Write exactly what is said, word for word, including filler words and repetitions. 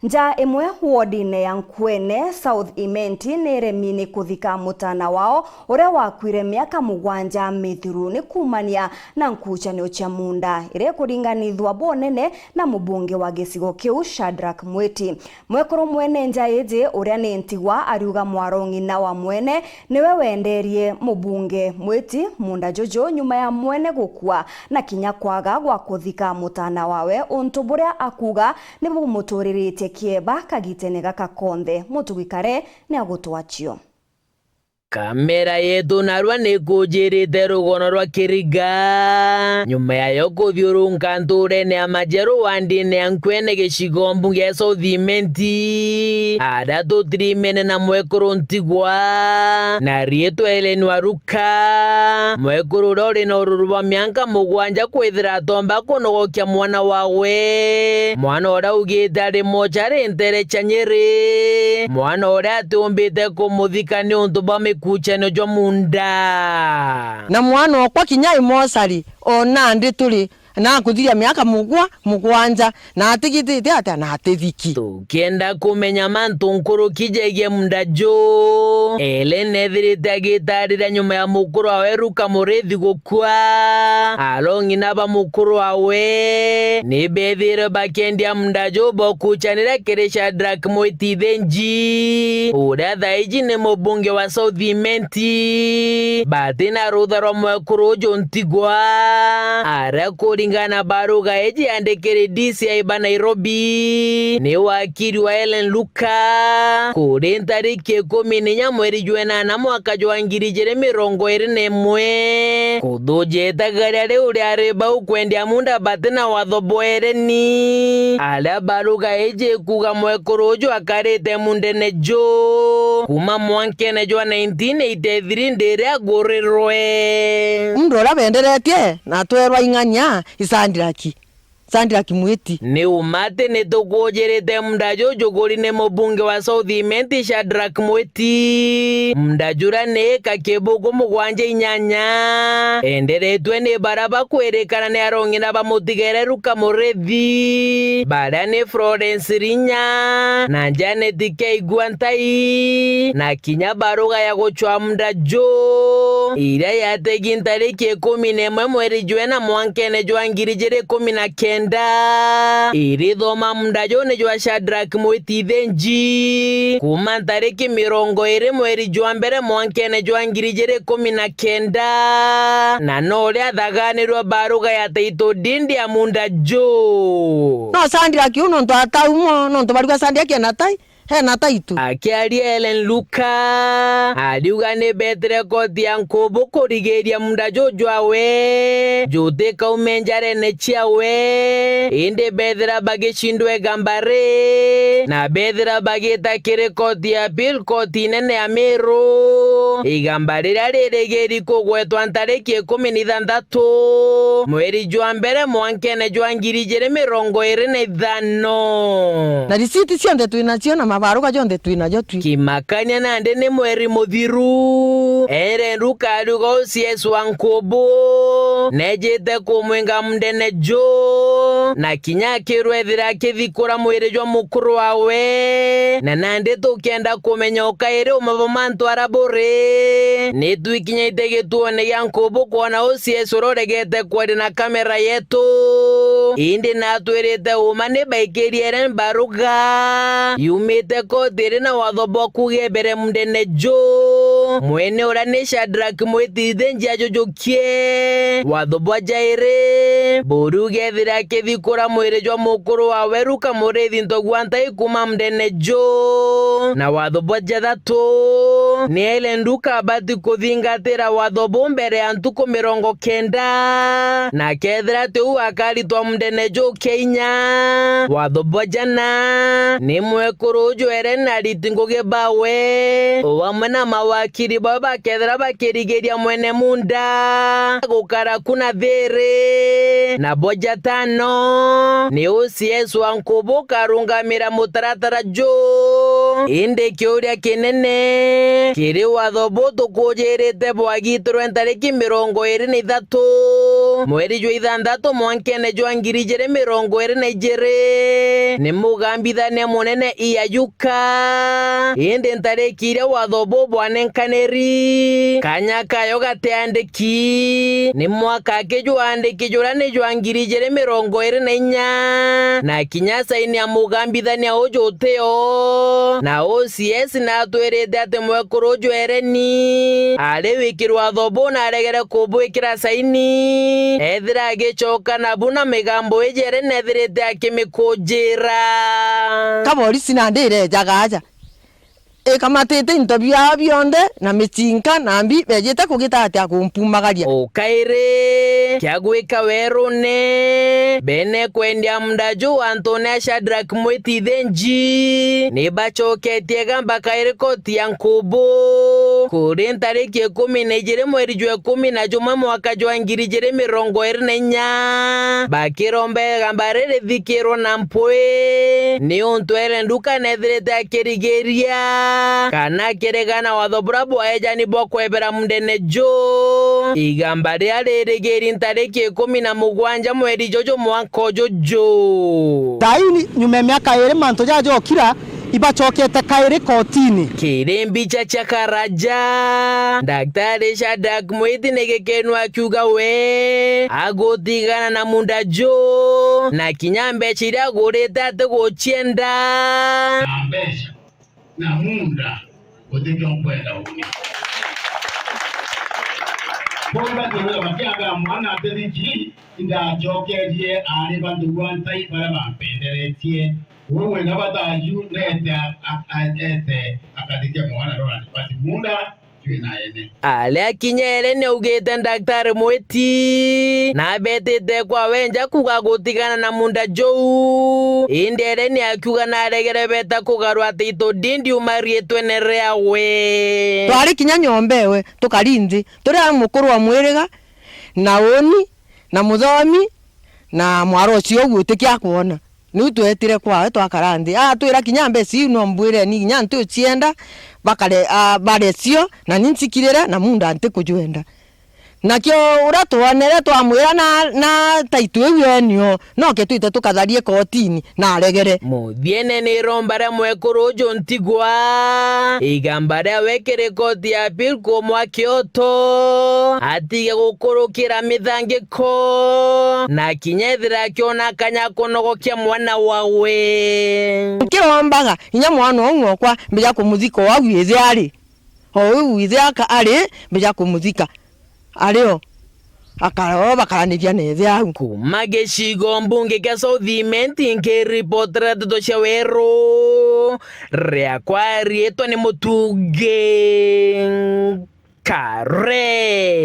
Nja imwe wodine ya Nkwene South Imenti ni iremi ni kuthika mutana wao uria wakuire miaka mugwanja mithiru ni kuumania na nkucanio cia munda iria ikuringanithua bwonene na mubunge wa gicigo kiu Shadrack Mwiti. Mwekuru mwene nja iji uria ni ntigwa ariuga mwaro ng'ina wa mwene niwe wenderie mubunge Mwiti munda juju nyuma ya mwene gukua na kinya kwaga gwa kuthika mutana wawe, untu buria akuuga ni bumuturiritie kieba kagitene gaka konthe. Mutugi Kare ni agutwacio. Kamera yetu narua ni ikujirite rugono rwa Kiriga, nyuma yayo kuthiurunka nturene ya Majeru wandine ya Nkwene gicigo mbunge ya South Imenti, aria tutirimene na mwekuru ntigwa na riitwa Ellen Waruka. Ka mwekuru uria uri na ururu bwa mianka mugwanja kwithira atomba kunogokia mwana wawe. Mwana uria augite ari mochari ntere cia Nyeri. Mwana uria atiumbite kumuthika niuntu bwa mikuchanio jwa munda. Na mwana okwa kinya i mochari, o nandi turi na akuthiria miaka mugwa, mugwanja, na atigitite atia na atithiki. Tukienda kumenya mantu nkuruki jegie munda ju, Ellen ethirite agitariria nyuma ya mukuru wawe Ruka Murithi gukua. Aro ng'ina ba mukuru wawe ni bethire bakiendia munda ju bokuchanira kiri Shadrack Mwiti Thenji, uria thaiji ni mubunge wa South Imenti. Batina rutha rwa mwekuru uju ntigwa, aria kuringana na baruga iji yandikiri D C I ba Nairobi, ni wakiri wa Ellen Luka, kuri ntariki ikumi na inya mweri jwa inana mwaka jwa ngiri ijiri mirongo iri na imwe, kuthujite garia riu riari bau kwendia munda batina watho bwa Ellen, aria baruga iji kuuga mwekuru uju akarite mundene ju kuma mwankene jwa nineteen eighty-three ndiri agurirwe. Mundu uria benderetie na atwerwa ing'ania i Sandiraki, Sandiraki Mwiti. Ni uma ati ni tukujirite munda ju juguri ni mubunge wa South Imenti Shadrack Mwiti. Munda juria ni eka kibugu mugwanja inyanya, enderetwe ni bara bakwirikana ni arong'ina ba mutigere Ruka Murithi, baria ni Florence Rinya na Janet Keigua Ntai, na kinya baruga ya gucwa munda ju, iria yategi ntariki ikumi na imwe mweri jwa ina mwankene jwa ngiri ijiri ikumi na kenda, irithoma munda ju ni jwa Shadrack Mwiti Thenji, kuma ntariki mirongo iri mweri jwa mbere mwankene jwa ngiri ijiri ikumi na kenda, na no uria athaganirwe baruga ya title deed ya munda ju. No Sandiraki u nontu ataumo, nontu bariuga Sandiraki ena tai, ena title. Akiaria Ellen Luka, ariuga ni betire koti ya nkubu kurigiria munda ju jwawe jutikaume njarene ciawe, indi bethira bagicindwa igamba ri, na bethira bagita kiri koti ya appeal, koti nene ya Miru, igamba riria ririgiri kugwetwa ntariki ikumi na ithanthatu mweri jwa mbere mwankene jwa ngiri ijiri mirongo iri na ithano. Na risiti cionthe twinacio na mabaruga jonthe twinajo twi. Kimakania nandi ni mweri muthiru, Ellen Luka ariuga ucieswa nkubu nejite kumwinga mundene ju, na kinya akirwa ethira akithikura mwiri jwa mukuru wawe, na nandi tukienda kumenya ukairi uma bwa mantu ara buri, ni twikinyite gituone gia nkubu kwona ucieswa uria uregete kwaria na kamera yetu, indi natwirite uma ni baikirie Ellen baruga yumite koti iri na watho bwa kuuga ibere mundene ju, mwene uria ni Shadrack Mwiti Thenji ajujukie watho bwa jairi buriuga ethira akithikura mwiri jwa mukuru wawe Ruka Murithi Ntogu wa Ntai kuma mundene ju, na watho bwa jathatu ni Ellen Luka abati kuthingatira watho buu mbere ya ntuku mirongo kenda, na kethira ti uu akaritwa mundene ju kia inya. Watho bwa jana ni mwekuru uju Ellen na ariti ngugi bawe, o amwe na mawakiri bawe bakethira bakirigiria mwene munda gukara ku na thiri. Na bwa jatano ni ucieswa nkubu ukarungamira mutaratara ju, Indi kiuria kinene kiri watho buu tukujirite bwagitirwe ntariki mirongo iri na ithatu mweri jwa ithanthatu mwankene jwa ngiri ijiri mirongo iri na ijiri ni mugambithania munene Iyayuka. Indi ntariki iria watho buu bwanenkaniri, kanya kayo gatiandiki, ni mwaka aki jwa andiki juria ni jwa ngiri ijiri mirongo iri na inya, na kinya saini ya mugambithania uju utio. Na O C S natwirite ati mwekuru uju Ereni ari wikirwa thobo na aregere kubwikira saini, ethira agicoka nabu na migambo iji Ereni ethirite akimikunjira. Kaborisi nandi irejaga aja ikamatite into biao bionthe na micinka na mbi bejite kugita atia kumpumagaria. O kairi kia gwika werune, bene kwendia munda juu antune a Shadrack Mwiti Thenji, ni bacoketie gamba kairi koti ya Nkubu kuri ntariki ikumi na ijiri mweri jwa ikumi na jumwe mwaka jwa ngiri ijiri mirongo iri na inya, bakiromba igamba riri rithikirwe na mpwi, niuntu ere nduka nethirite akirigiria kana akiregana watho buria bwaejani bwa kwebera mundene juu. Igamba riria ririgiri ntariki ikumi na mugwanja mweri juju mwaka ujuju. Thaini, nyuma ya miaka iri, mantu jaja jokira, ibacokete kairi kotini. Kiri mbicha cia Karaja, Daktari Shadrack Mwiti ni gikenu akiuga we agutigana na munda juu, na kinya mbeca iria agurite atigucienda. Na mbeca na munda gutikio nkwenda uni. Boiba kiuga bakiaga mwana atethiki, indacokerie ari bantu gwa Ntai baria bampenderetie. Uu wina bata aju nete a-, a-, a-, ete akathikia mwana rora bati munda twina ene. Aria kinya Ereni augite Daktari Mwiti, na abetite kwa wenja kuga gutigana na munda juu. Indi Ereni akiuga naregere beta kugarwa ati itudindi uma riitwene riawe. Twari kinya nyomba ewe, tukari nthi, turi a mukuru wa mwiriga, na uni, na muthomi, na mwara ucio ugwitikia kwona. Niu twetire kwawe twakara nthi. Atwira kinya mbeca iu no mbwireni kinya nti ucienda, bakare, a, barecio, na ni ncikirire, na munda nti kujwenda. Nakio uria twonere twamwira na, na taitu iu enio, noke twite tukatharie kotini, na aregere. Muthiene ni iromba ria mwekuru uju ntigwa, igamba riawe kiri koti ya appeal kumwa kioto, atige gukurukira mithangiko, na kinya ethira akiona kanya kunogokia mwana wawe. Nkirombaga, inya mwana uu ng'okwa, mbija kumuthika o au ithe ari. O au ithe aka-, ari, mbija kumuthika. Ari o. Akara o, bakaraniria na ithe au. Kuma gicigo mbunge kia South Imenti, nkiripotera ndeto cia weru, riakwa riitwa ni Mutungi Kare.